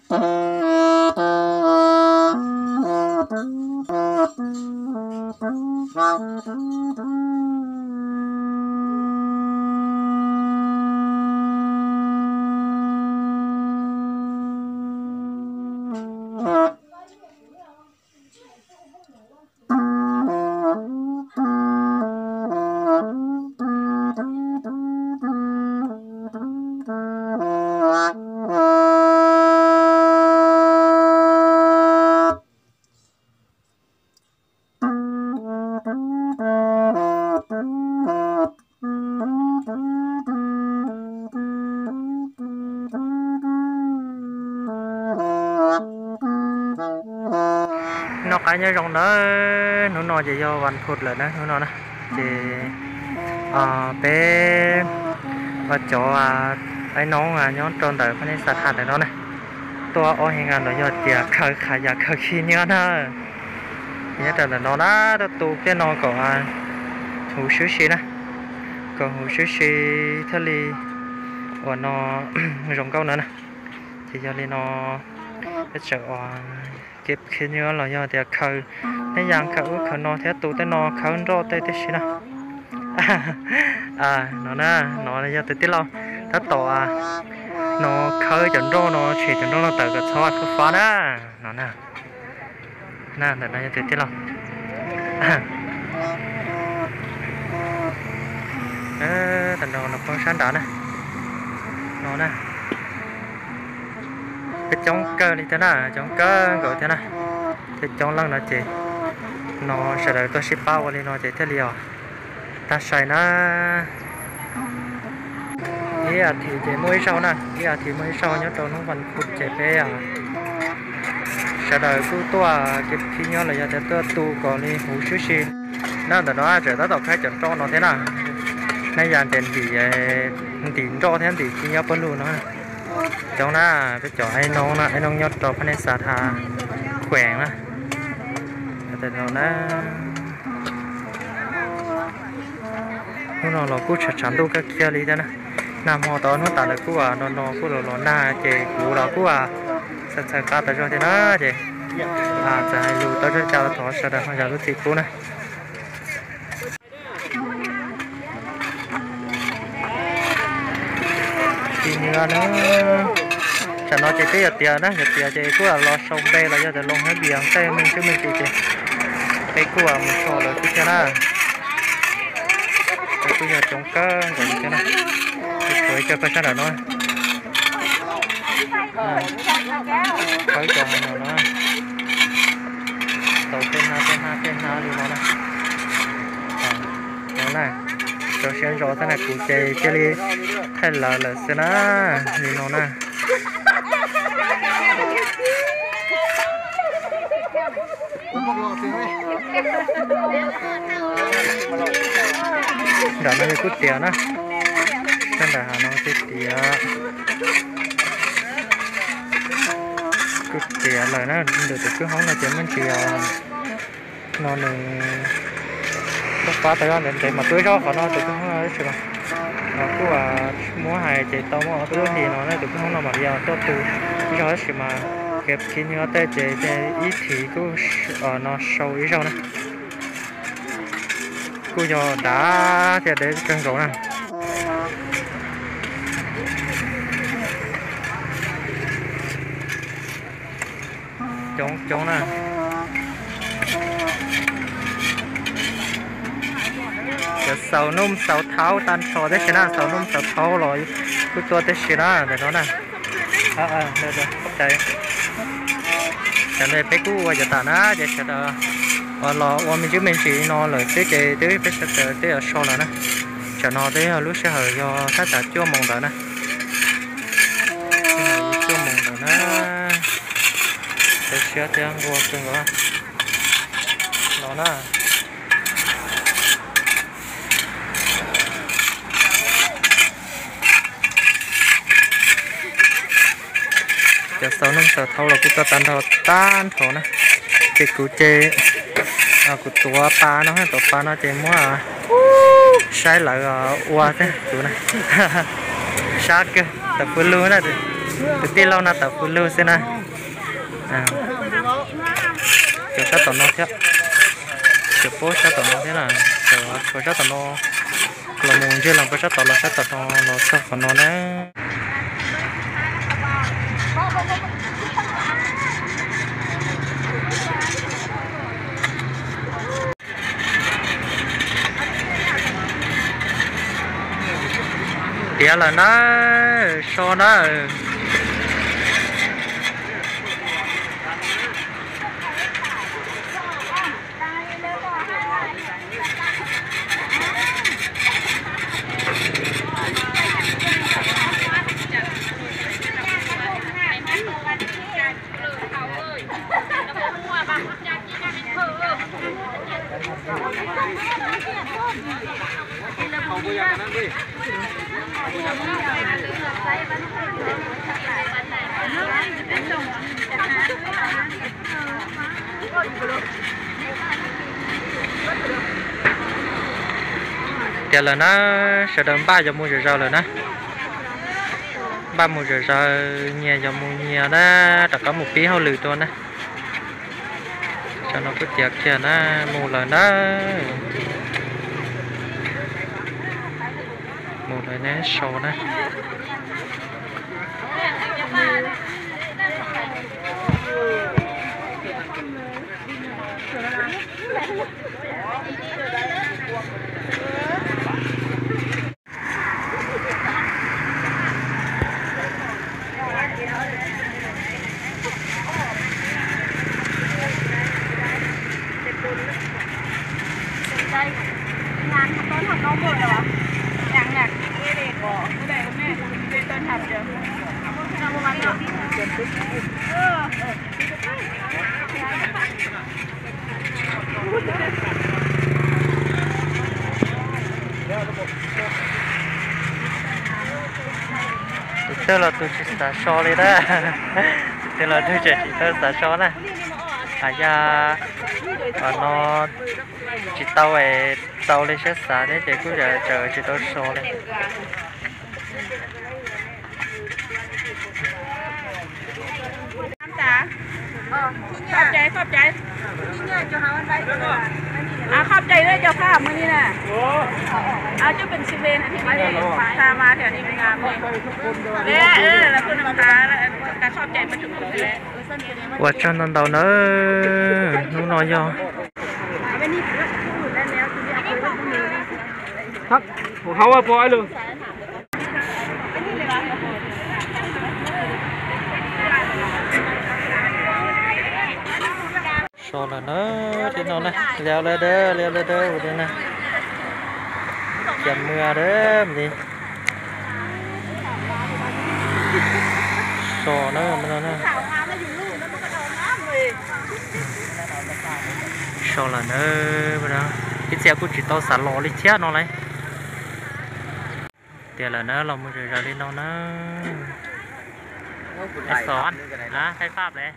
Noj qab nyob zoo nawb, hnub no ces yog vas phuv lawm na, hnub no na, ces peb cov aib noob nyob rau ntawm Pha Nij Xa Tha ntawm no na, tuaj ob his nkas los yog tias khaws qhov yam khaws khib nyiab na. Nyob rau ntawm no na, tuaj tu tej no kom huv sib si na, kom huv sib si thiaj li uas no zoo nkauj no na. Ces yog li no peb tseem ua kev khib nyiab los yog tias khaws tej yam khaws ub khaws no thiab tu tej no khawb nroj tej tib si na. No na, no yog tus tij laug tab tom no khawb cov nroj no, tshem cov nroj no tawm kom txhob fab na. No na, ntawm no yog tus tij laug. Tam no los poob sab nrad na. No na, peb coob kawg li thiab na, coob kawg nkaus thiab na. Peb coob leej no ces no sawv daws tuaj sib pab ua li no ces thiaj li os tag sai na. Ib as thiv ces muaj ib zaug na, ib as thiv muaj ib zaug nyob rau hnub vas phuv ces peb sawv daws kuj tuaj kev khib nyiab los yog tias tuaj tu kom li huv sib si na. Ntawm no tseem tab tom khawb cov nroj no thiab na. Naj yas ces ntim, ntim nroj thiab ntim khib nyiab pawg lug no. Coob na, peb cov aib noob na, aib noob nyob rau Pha Nij Xa Tha khuees na. Hnub no los kuj tshav tshav ntuj kawg kiag li thiab na. Nag hmo tau hnub tas lawv kuj no no kuj los los nag ces kuv los kuj txhawm txhawm qab tas zog thiab na ces txawm hais lus tau zog cas los thov sawv daws ho zam lub txim pub na. Khib nyiab na, tsam no ces twb yog tiav na, yog tiav ces kuj los sau npe los yog tias loo hab vias tej me ntsis me ntsis ces peb kuj mus sau lawv xwb thiab na. Peb kuj yog coob kawg nkaus li thiab na. Tshuav ib co pawg sab nram no. Khawb cov no no, tau tej hnab tej hnab tej hnab li no na. No na, rau siab ntso xwb na, kuv ces cia li thaij lawv lawm xwb na, li no na. Nram no kuj tiav na, nram hav no kuj tiav, kuj tiav lawm na. Ntawm tus kwj hoob no ces muaj ntsis no nws tuaj pab tau ntev ntev mas tuaj ib zaug qhov no tus kwj hoob no tab sis mas no kuj muab hais ces tau muaj ob peb lub hlis no na, tus kwj hoob no mam li tuaj tu ib zaug tab sis mas kev khib nyiab tej ces ib thiv kuj no sau ib zaug na. Kuj yog dav thiab deb kawg nkaus na. Coob coob na. Cov xaus noj xaus thaub tag nrho tab sis na, xaus noj xaus thaub los kuj tuaj tab sis na, ntawm no na. Tam no peb kuj ua yav tas na ces sawv daws los ua me ntsis me ntsis no lawm xwb ces twb peb sawv daws twb yuav so lawm na. Tsam no twb yog lub sij hawm yog thaj tsam cuaj moos ntawd na. Cuaj moos ntawd na. Txaus siab thiab nquag kawg nkaus no na. Cov xaus noj xaus thaub los kuj tuaj tag nrho tag nrho na. Ces kuv ces kuv tuav pas no, tuav pas no ces muab saib lawv ua xwb kuv na. Sab kawg, tawm fws lug na, tus tij laug no tawm fws lug xwb na. Cov sab tom no thiab, cov puab sab tom no thiab na, cov sab tom no los mus ntseg los puab sab tod los sab tom no los txog qhov no na. Tiav lawm na, so na. Tiav lawm na, sawv daws npaj yuav mus zom zaws lawm na. Npaj mus zom zaws, nyias yuav mus nyias na, rov qab mus pib hauj lwm dua na. Tsam no kuj tiav kiag na, mus lawm na. Mus lawm na, so na. Tus twg los tus tsis xav so li na. Tus twg los tus tseem tsis tau xav so na. Has yog qhov no tsis tau es tau li siab xav thiab ces kuj tseem tsis tau so li. Ua tsaug ntau ntau nawb, hnub no yog so lawm na, thiab no na, liab lawm dawb, liab lawm dawb ua li na. Cov mws dawb li. So na, so lawm na, ib txhia kuj tsis tau xav los li thiab no lauj. Tiav lawm na, los mus zom zaws li no na. Xov, hais fab le.